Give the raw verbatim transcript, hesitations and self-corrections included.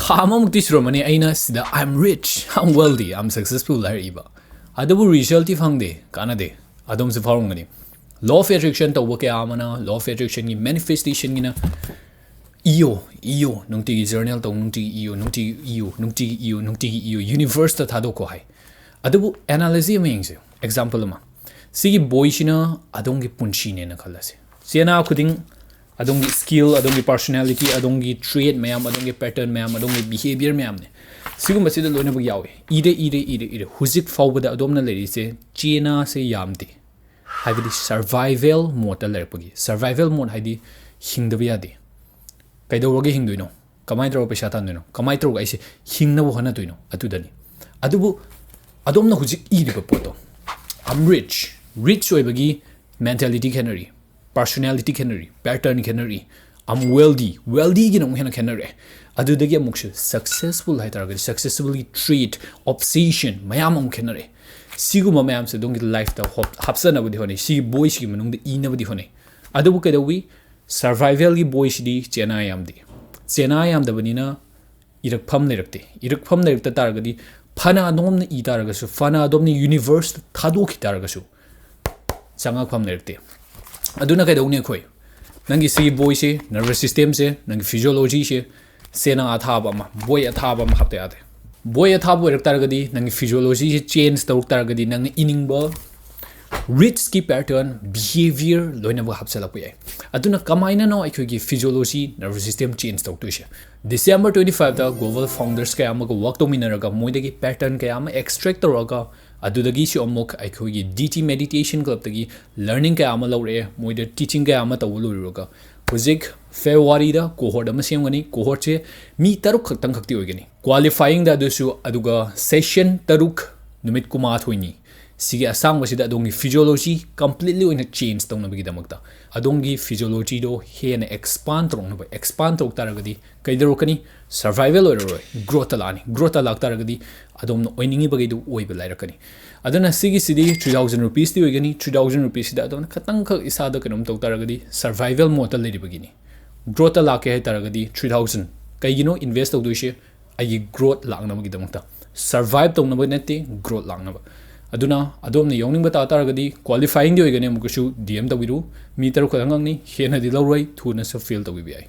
ꯊꯥ ꯑꯃꯃꯨꯛꯇꯤ ꯁꯨꯔꯝꯃꯅꯤ ꯑꯩꯅ ꯁꯤꯗ "I'm rich, I'm wealthy, I'm successful" ꯍꯥꯏꯔꯛꯏꯕ꯫ ꯑꯗꯨꯕꯨ resultꯇꯤ ꯐꯪꯗꯦ, ꯀꯥꯟꯅꯗꯦ꯫ ꯑꯗꯣꯝꯁꯨ ꯐꯥꯎꯔꯝꯒꯅꯤ꯫ Law of attraction ꯇꯧꯕ ꯀꯌꯥ ꯑꯃꯅ, law of attractionꯒꯤ manifestationꯒꯤꯅ "ꯏꯌꯣ, ꯏꯌꯣ, ꯅꯨꯡꯇꯤꯒꯤ journal ꯇꯧ, ꯅꯨꯡꯇꯤꯒꯤ ꯏꯌꯣ, ꯅꯨꯡꯇꯤꯒꯤ ꯏꯌꯣ, ꯅꯨꯡꯇꯤꯒꯤ ꯏꯌꯣ, ꯅꯨꯡꯇꯤꯒꯤ ꯏꯌꯣ, universeꯇ ꯊꯥꯗꯣꯛꯈꯣ" ꯍꯥꯏ꯫ ꯑꯗꯨꯕꯨ analogy ꯑꯃ ꯌꯦꯡꯁꯦ, example ꯑꯃ꯫ ꯁꯤꯒꯤ ꯕꯣꯏꯁꯤꯅ ꯑꯗꯣꯝꯒꯤ ꯄꯨꯟꯁꯤꯅꯦꯅ ꯈꯜꯂꯁꯦ꯫ ꯆꯦꯅꯥ ꯈꯨꯗꯤꯡ ꯑꯗꯣꯝꯒꯤ skill, ꯑꯗꯣꯝꯒꯤ personality, ꯑꯗꯣꯝꯒꯤ trait ꯃꯌꯥꯝ, ꯑꯗꯣꯝꯒꯤ pattern ꯃꯌꯥꯝ, ꯑꯗꯣꯝꯒꯤ behaviour ꯃꯌꯥꯝꯅꯦ꯫ ꯁꯤꯒꯨꯝꯕꯁꯤꯗ ꯂꯣꯏꯅꯃꯛ ꯌꯥꯎꯏ꯫ ꯏꯔꯦ, ꯏꯔꯦ, ꯏꯔꯦ, ꯏꯔꯦ꯫ ꯍꯧꯖꯤꯛ ꯐꯥꯎꯕꯗ ꯑꯗꯣꯝꯅ ꯂꯩꯔꯤꯁꯦ ꯆꯦꯅꯥꯁꯦ ꯌꯥꯝꯗꯦ꯫ ꯍꯥꯏꯕꯗꯤ survival modeꯇ ꯂꯩꯔꯛꯄꯒꯤ, survival mode ꯍꯥꯏꯗꯤ ꯍꯤꯡꯗꯕ ꯌꯥꯗꯦ꯫ ꯀꯩꯗꯧꯔꯒ ꯍꯤꯡꯗꯣꯏꯅꯣ? ꯀꯃꯥꯏꯅ ꯇꯧꯔꯒ ꯄꯩꯁꯥ ꯇꯥꯟꯗꯣꯏꯅꯣ? ꯀꯃꯥꯏꯅ ꯇꯧꯔꯒ ꯑꯩꯁꯦ ꯍꯤꯡꯅꯕ ꯍꯣꯠꯅꯗꯣꯏꯅꯣ? ꯑꯗꯨꯗꯅꯤ꯫ ꯑꯗꯨꯕꯨ ꯑꯗꯣꯝꯅ ꯍꯧꯖꯤꯛ ꯏꯔꯤꯕ ꯄꯣꯠꯇꯣ, "I'm rich", rich ꯑꯣꯏꯕꯒꯤ mentality ꯈꯦꯠꯅꯔꯤ, personality ꯈꯦꯠꯅꯔꯤ, pattern ꯈꯦꯠꯅꯔꯤ, "I'm wealthy", wealthyꯒꯤꯅ ꯑꯃꯨꯛ ꯍꯦꯟꯅ ꯈꯦꯠꯅꯔꯛꯑꯦ꯫ ꯑꯗꯨꯗꯒꯤ ꯑꯃꯨꯛꯁꯨ successful ꯍꯥꯏꯇꯥꯔꯒꯗꯤ successfulꯒꯤ trait, obsession ꯃꯌꯥꯝ ꯑꯃꯨꯛ ꯈꯦꯠꯅꯔꯛꯑꯦ꯫ ꯁꯤꯒꯨꯝꯕ ꯃꯌꯥꯝꯁꯦ ꯑꯗꯣꯝꯒꯤ lifeꯇ ꯍꯣꯞ-, ꯍꯥꯞꯆꯅꯕꯗꯤ ꯍꯣꯠꯅꯩ, ꯁꯤꯒꯤ ꯕꯣꯏꯁꯤꯒꯤ ꯃꯅꯨꯡꯗ ꯏꯅꯕꯗꯤ ꯍꯣꯠꯅꯩ꯫ ꯑꯗꯨꯕꯨ ꯀꯩꯗꯧꯋꯤ? Survivalꯒꯤ ꯕꯣꯏꯁꯤꯗꯤ ꯆꯦꯅꯥ ꯌꯥꯝꯗꯦ꯫ ꯆꯦꯅꯥ ꯌꯥꯝꯗꯕꯅꯤꯅ ꯏꯔꯛꯐꯝ ꯂꯩꯔꯛꯇꯦ꯫ ꯏꯔꯛꯐꯝ ꯂꯩꯔꯛꯇ ꯇꯥꯔꯒꯗꯤ ꯐꯅ ꯑꯗꯣꯝꯅ ꯏ ꯇꯥꯔꯒꯁꯨ, ꯐꯅ ꯑꯗꯣꯝꯅ universeꯇ ꯊꯥꯗꯣꯛꯈꯤ ꯇꯥꯔꯒꯁꯨ, ꯆꯪꯉꯛꯐꯝ ꯂꯩꯔꯛꯇꯦ꯫ ꯑꯗꯨꯅ ꯀꯩꯗꯧꯅꯤ ꯑꯩꯈꯣꯏ? ꯅꯪꯒꯤ ꯁꯤꯒꯤ ꯕꯣꯏꯁꯦ, nervous systemꯁꯦ, ꯅꯪꯒꯤ physiologyꯁꯦ, ꯆꯦꯅꯥ ꯑꯊꯥꯕ ꯑꯃ, ꯕꯣꯏ ꯑꯊꯥꯕ ꯑꯃ ꯍꯥꯞꯇ ꯌꯥꯗꯦ꯫ ꯕꯣꯏ ꯑꯊꯥꯕ ꯑꯣꯏꯔꯛ ꯇꯥꯔꯒꯗꯤ, ꯅꯪꯒꯤ physiologyꯁꯦ change ꯇꯧꯔꯛ ꯇꯥꯔꯒꯗꯤ, ꯅꯪꯅ ꯏꯅꯤꯡꯕ richꯀꯤ pattern, behaviour ꯂꯣꯏꯅꯃꯛ ꯍꯥꯞꯆꯤꯜꯂꯛꯄ ꯌꯥꯏ꯫ ꯑꯗꯨꯅ ꯀꯃꯥꯏꯅꯅꯣ ꯑꯩꯈꯣꯏꯒꯤ physiology, nervous system change ꯇꯧꯗꯣꯏꯁꯦ? December twenty fiveꯇ global founders ꯀꯌꯥ ꯑꯃꯒ work ꯇꯧꯃꯤꯟꯅꯔꯒ, ꯃꯣꯏꯗꯒꯤ pattern ꯀꯌꯥ ꯑꯃ extract ꯇꯧꯔꯒ, ꯑꯗꯨꯗꯒꯤꯁꯨ ꯑꯃꯨꯛ ꯑꯩꯈꯣꯏꯒꯤ D T Meditation Clubꯇꯒꯤ learning ꯀꯌꯥ ꯑꯃ ꯂꯧꯔꯛꯑꯦ꯫ ꯃꯣꯏꯗ teaching ꯀꯌꯥ ꯑꯃ ꯇꯧꯕ ꯂꯣꯏꯔꯨꯔꯒ, ꯍꯧꯖꯤꯛ Februaryꯗ cohort ꯑꯃ ꯁꯦꯝꯒꯅꯤ꯫ Cohortꯁꯦ ꯃꯤ ꯇꯔꯨꯛ ꯈꯛꯇꯪ ꯈꯛꯇꯤ ꯑꯣꯏꯒꯅꯤ꯫ Qualifyingꯗ ꯑꯗꯨꯁꯨ, ꯑꯗꯨꯒ session ꯇꯔꯨꯛ, ꯅꯨꯃꯤꯠ ꯀꯨꯟꯃꯥꯊꯣꯏꯅꯤ꯫ ꯁꯤꯒꯤ ꯑꯁꯥꯡꯕꯁꯤꯗ ꯑꯗꯣꯝꯒꯤ physiology completely ꯑꯣꯏꯅ change ꯇꯧꯅꯕꯒꯤꯗꯃꯛꯇ, ꯑꯗꯣꯝꯒꯤ physiologyꯗꯣ ꯍꯦꯟꯅ expand ꯇꯧꯔꯛꯅꯕ, expand ꯇꯧꯔꯛ ꯇꯥꯔꯒꯗꯤ ꯀꯩꯗꯧꯔꯛꯀꯅꯤ? Survival ꯑꯣꯏꯔꯔꯣꯏ, growthꯇ ꯂꯥꯛꯑꯅꯤ꯫ Growthꯇ ꯂꯥꯛꯇꯥꯔꯒꯗꯤ ꯑꯗꯣꯝꯅ ꯑꯣꯏꯅꯤꯡꯉꯤꯕꯈꯩꯗꯨ ꯑꯣꯏꯕ ꯂꯥꯏꯔꯛꯀꯅꯤ꯫ ꯑꯗꯨꯅ ꯁꯤꯒꯤꯁꯤꯗꯤ three thousand rupeesꯇꯤ ꯑꯣꯏꯒꯅꯤ꯫ Three thousand rupeesꯁꯤꯗ ꯑꯗꯣꯝꯅ ꯈꯇꯪꯈꯛ ꯏꯁꯥꯗ ꯀꯩꯅꯣꯝ ꯇꯧ ꯇꯥꯔꯒꯗꯤ survival modeꯇ ꯂꯩꯔꯤꯕꯒꯤꯅꯤ꯫ Growthꯇ ꯂꯥꯛꯀꯦ ꯍꯥꯏ ꯇꯥꯔꯒꯗꯤ three thousand ꯀꯩꯒꯤꯅꯣ ꯏꯟꯚꯦꯁ ꯇꯧꯗꯣꯏꯁꯦ? ꯑꯩꯒꯤ ꯒ꯭ꯔꯣꯠ ꯂꯥꯛꯅꯕꯒꯤꯗꯃꯛꯇ꯫ ꯁꯔꯚꯥꯏꯞ ꯇꯧꯅꯕ ꯅꯠꯇꯦ, ꯒ꯭ꯔꯣꯠ ꯂꯥꯛꯅꯕ꯫ ꯑꯗꯨꯅ ꯑꯗꯣꯝꯅ ꯌꯥꯎꯅꯤꯡꯕ ꯇꯥ ꯇꯥꯔꯒꯗꯤ ꯀ꯭ꯋꯥꯂꯤꯐꯥꯏꯌꯤꯡꯗꯤ ꯑꯣꯏꯒꯅꯤ, ꯑꯃꯨꯛꯀꯁꯨ ꯗꯤ ꯑꯦꯝ ꯇꯧꯕꯤꯔꯨ꯫ ꯃꯤ ꯇꯔꯨꯛ ꯈꯛꯇꯪ ꯉꯥꯡꯅꯤ, ꯍꯦꯟꯅꯗꯤ ꯂꯧꯔꯣꯏ, ꯊꯨꯅꯁꯨ ꯐꯤꯜ ꯇꯧꯕꯤꯕ ꯌꯥꯏ꯫